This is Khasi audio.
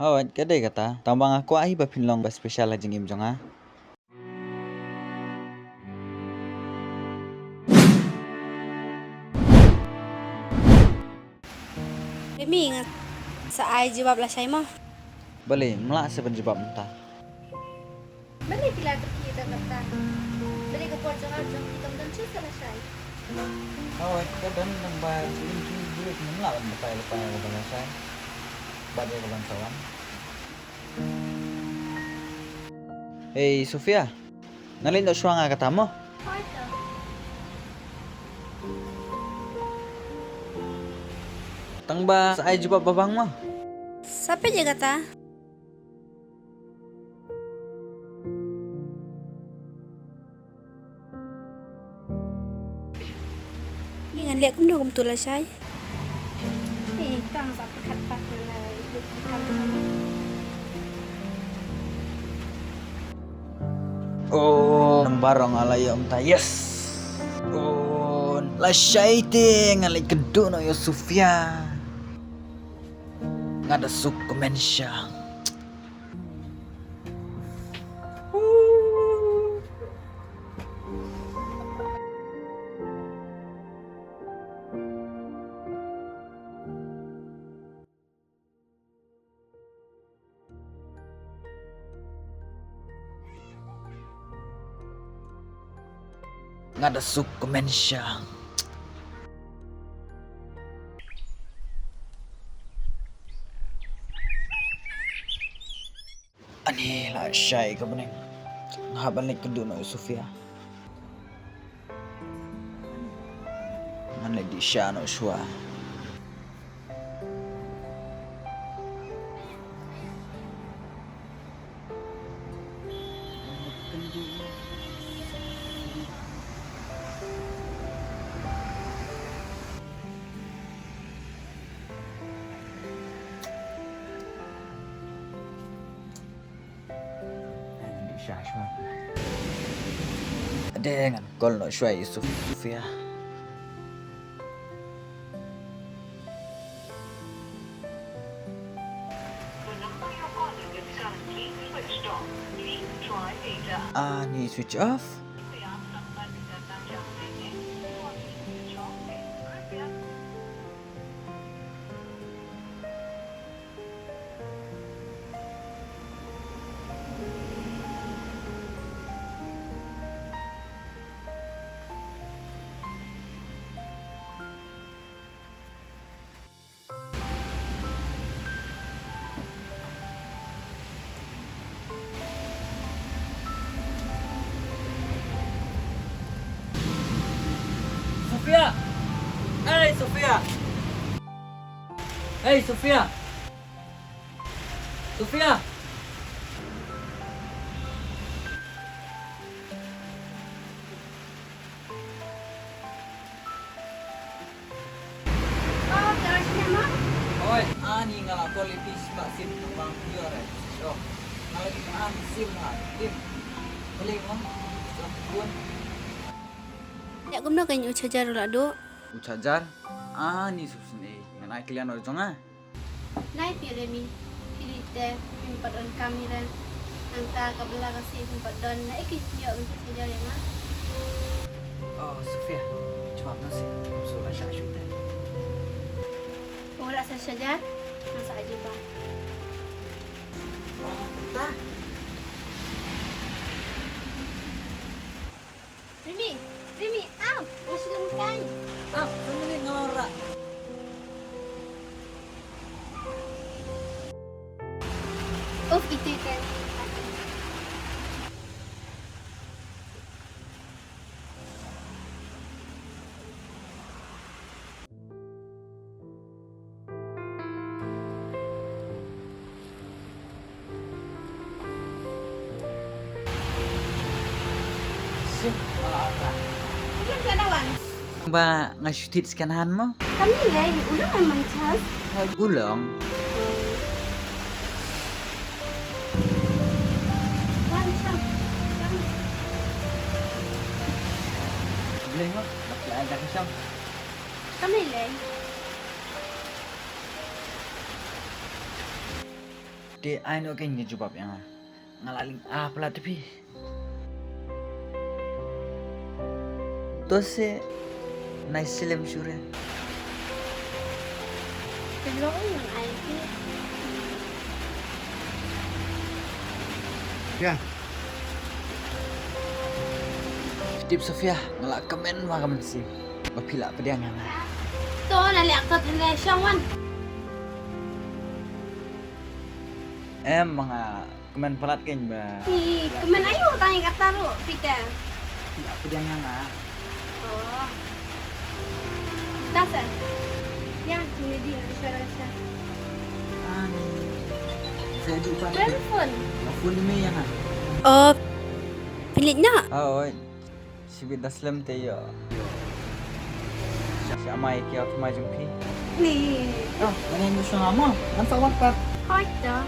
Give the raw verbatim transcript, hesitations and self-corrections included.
Hooid, ka dei kata. Tang ba nga kwah hi ba phin long ba special ha jingim jong nga. Rimi, nga sa ai jubab lashai mo. Balei, mlah sa ban jubab mynta. Balei phi la kyrkieh ïa ka kata? Balei ka por jong nga jong phi kam don shuh sa lashai? Hooid, ka don, tang ba ïa phi, phi, phi, phi mlah ban batai lypa ïa kaba lashai bad ïa kaban sa wan. Hei Sofia, ngan leit noh shuwa nga kata mo. Hooid to. Tang ba sa ai jubab babang mo. Sa peit ïa kata. Ngan leh kumno kumto lashai. Ni tang sa pyrkhat pat na. Oh, nambar nga la ïoh mynta, yes. Oh, lashai te ngan leit kynduh noh ïa u Sofia. Nga da suk kmen sha. Nga da suk kmen sha. Ani la shai ka bneng. Nga hap ban leit kynduh noh u Sofia. Ngan leit dih sha noh shuwa. Dei ngan call noh shuwa ïa u Sofia. The number you're calling is currently switched off. Please try later. Ah, ni switch off. Sofia! Hey, Sofia! Hey, Sofia! Sofia! Oh, ka Rashna ma? Oi, ani nga la call ïa phi sha sim bang phi ïoh re. Yo. Nga la ïoh an sim ha. Sim. Boleh mo? Sim pun. Ïa kumno kein u charger u la duh? U charger? Ani suk sien ei. Ngan ai kylliang noh jong nga. Nai phi re mi, phi ri te, phim pat don kam hi re. Nangta ka bylla ka sngi phim pat don, na ei ki ïoh ban pynshai ïa nga. Oh, Sofia, jubab noh seh, ngam sngewbha shuh shuh te. Phi la sa sha jar, nga sa ajuh ba. Oh, ta. Rimi, Rimi, am, nga shu dang kai. Am, family nga ora. Uf, itu, itu. Ba nga shu thied second hand mo? Kam lei, u long em man chas. Hooid, u long. Wan, shong. Shong. Blei mo, bak la da ka shong. Kam lei lei. Te ai noh kein ka jubab ïa nga. Nga la lynga palat ïa phi. To se, nai slem shuh re. Te long ngan ai phi. Ya. Tip Sofia, nga la kmen ma ka mynsiem ba phi la pdiang ïa nga. To na leh ka than lai shong wan. Em, ma nga kmen palat kein ba. Ih, kmen aïu tang ïa kata ruh, Peter? Phi la pdiang ïa nga. Oh. Ta sa. Ïa, ni di na sha sha. Ani. Saya di pa. Phone. Phone ni ïa nga. Oh. Phi leit noh? Ah, oi. Shibit da slem te ïa. Sha mai ki au thymmai jong phi. Ni. Ah, ngan ïa shu ngam mo. Ngan sa wan pat. Hoi ta.